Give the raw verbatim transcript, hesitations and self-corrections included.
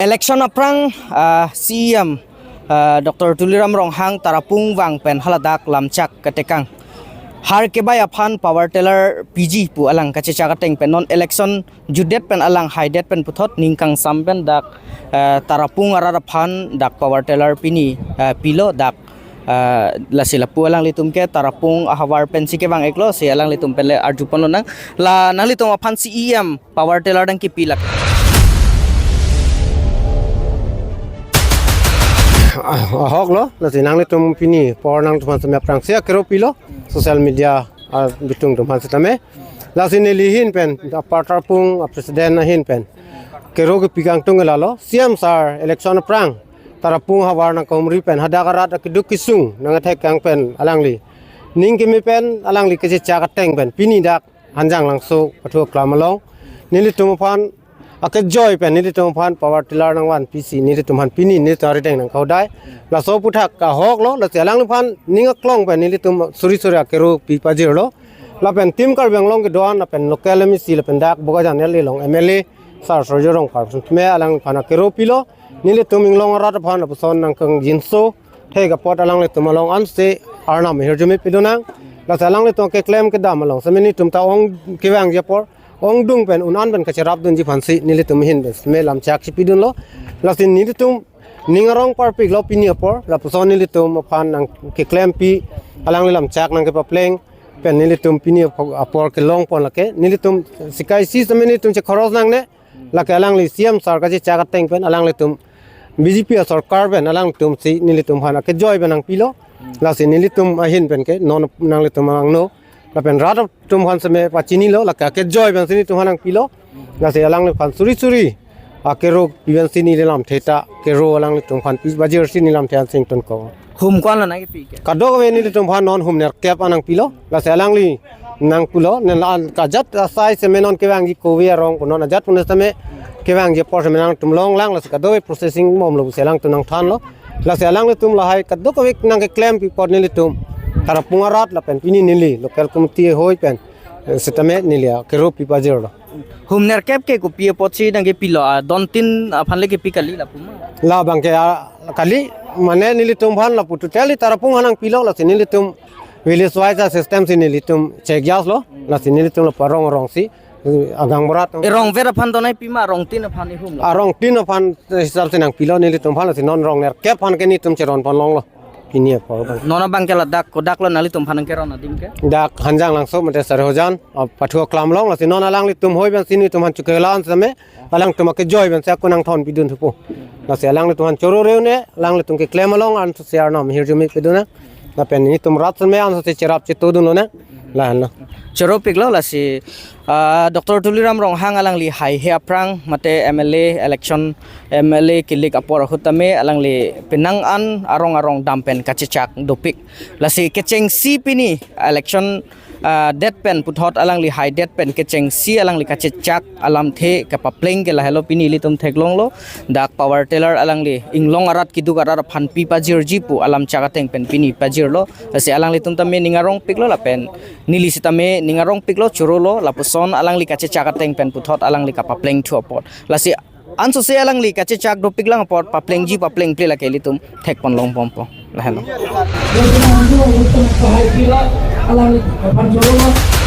Election aphrang, ah, C E M, ah, Doctor Tuliram Ronghang Tarapung vang pen haladak lamchak ketekang. Har kebai aphan power tiller piji pu alang kachechak ateng pen non election jutdet pen alang haidet pen puthot ning kangsam pen dak, ah, Tarapung arat aphan dak power tiller pini, ah, pilo dak, ah, lasi lapu alanglitum ke Tarapung ahavar pensi kevang-iklo, si alanglitum pen le arjupon lonang. La nanglitum aphan C E M power tiller dang kipi lak. Ah, ahok lo, lasi nanglitum pini apor nangtum aphan seme aphrangsi akero pilo, social media, ah, bitung atum aphan sitame. Lasi neli ahin pen, apar Tarapung, ah, president ahin pen kero kipi kangtung lalo, C E M sir election aphrang Tarapung ahavar nangkahumri pen hadak arat akeduk kesung nangthek kang pen alangli ning keme pen alangli kachechak ateng pen pini dak Hanjanglangso pathu aklam along nelitum aphan akejoi pen nelitum aphan power tiller nangvanpi si nelitum aphan pini nelitum arideng nangkaudai. Laso aphuthak ahok lo, lasi alangliphan ning aklong pen nelitum suri suri akero pi pajirlo. Lapen Team Karbi Anglong kedo-an lapen local M A C lapen dak Bokajan L A along M L A sir Surjya Rongphar sitame alangliphan akero pilo. Nelitum inglong arat aphan lapuson nangkangjinso thek apot alanglitum along ansi arnam ahirjume pidunang. Lasi alanglitum keklem kedam along seme nelitum ta ong kevangji apor ongdung pen un-an pen kacherapdunji aphansi nelitum ahin pen seme lamchak chipidunlo. Lasi nelitum ning arong parpiklo pini apor, lapuson nelitum aphan nangkeklempi alangli lamchak nangkepapleng pen nelitum pini apo-, apor kelongpon lake. Nelitum sikai si seme nelitum chekhoros nangne, lake alangli C E M sir kachechak ateng pen alanglitum B J P asorkar pen alanglitum si nelitum aphan akejoi pen nangpilo. Lasi nelitum ahin pen ke non nanglitum angno lapen rat atum aphan seme pachinilo, lake akejoi pensi nelitum aphan nangpilo. Lasi alangliphan suri suri akero pi pensi neli lamthe ta kero alanglitum aphan pi pajirsi neli lamthe an singtun ko. Hum ko-an lo nangkipi ke? Kadokave nelitum aphan non hum nerkep an nangpilo. Lasi alangli nangpulo, ne la-an kajat asai seme non kevangji kove arong pu non ajat pu ne seme kevangji apor seme nangtum longlang, lasi kadokave processing bomlo pusi alangtum nangthanlo. Lasi alanglitum lahai kadokave nangkeklempi apot nelitum Tarapung arat lapen pini neli local committee ahoi pen, eh, sitame neli akero pi pajirlo. Hum nerkep ke kopi apotsi nangkepilo, ah, don tin aphan le kipi kali lapu ma? Labang ke, ah, kali, mane nelitum aphan lapu totally Tarapung aphan nangpilo, lasi nelitum village wise a system si nelitum check jaslo, lasi nelitum lapu arong arong si, eh, agang borat. Erong ver aphan donai pi ma, rong tin aphan ihum lo? Arong tin aphan, eh, hisap si nangpilo nelitum aphan, lasi non rong nerkep aphan ke nelitum cheronpon longlo. Pini apor bang. Non abang ke ladak kodak lo nanglitum aphan nangkeron adim ke? Dak Hanjanglangso mate Sarihojan, ah, pathu aklam along, lasi non alanglitum hoi pensi nelitum aphan chukela an seme, alangtum akejoi pensi ako nangthonpidun thupo. Lasi alanglitum aphan choro reune, alanglitum keklem along ansose arnam ahirjume pidunang. Lapen nelitum rat seme ansose cherap chetodunlonang. Lahenlo. Choropiklo lasi, ah, Doctor Tuliram Ronghang alangli haihe aphrang mate M L A election, M L A kelik apor ahut tame alangli penang an arong arong dam pen kachechak dopik. Lasi kechengsi pini election, ah, det pen puthot alangli haidet pen kechengsi alangli kachechak alamthe kapapleng ke lahelo pini ilitum theklonglo. Dak power tiller alangli inglong arat keduk arat aphan pi pajirji pu alamchak ateng pen pini pajirlo. Lasi alanglitum tame ning arongpiklo lapen neli sitame ning arongpiklo, chorolo, lapuson alangli kachechak ateng pen puthot alangli kapapleng thu apot. Lasi ansose alangli kachechak dopiklang apot paplengji paplengple lake ilitum thekpon longbompo. Lahenlo. Alangli aphan chorolo.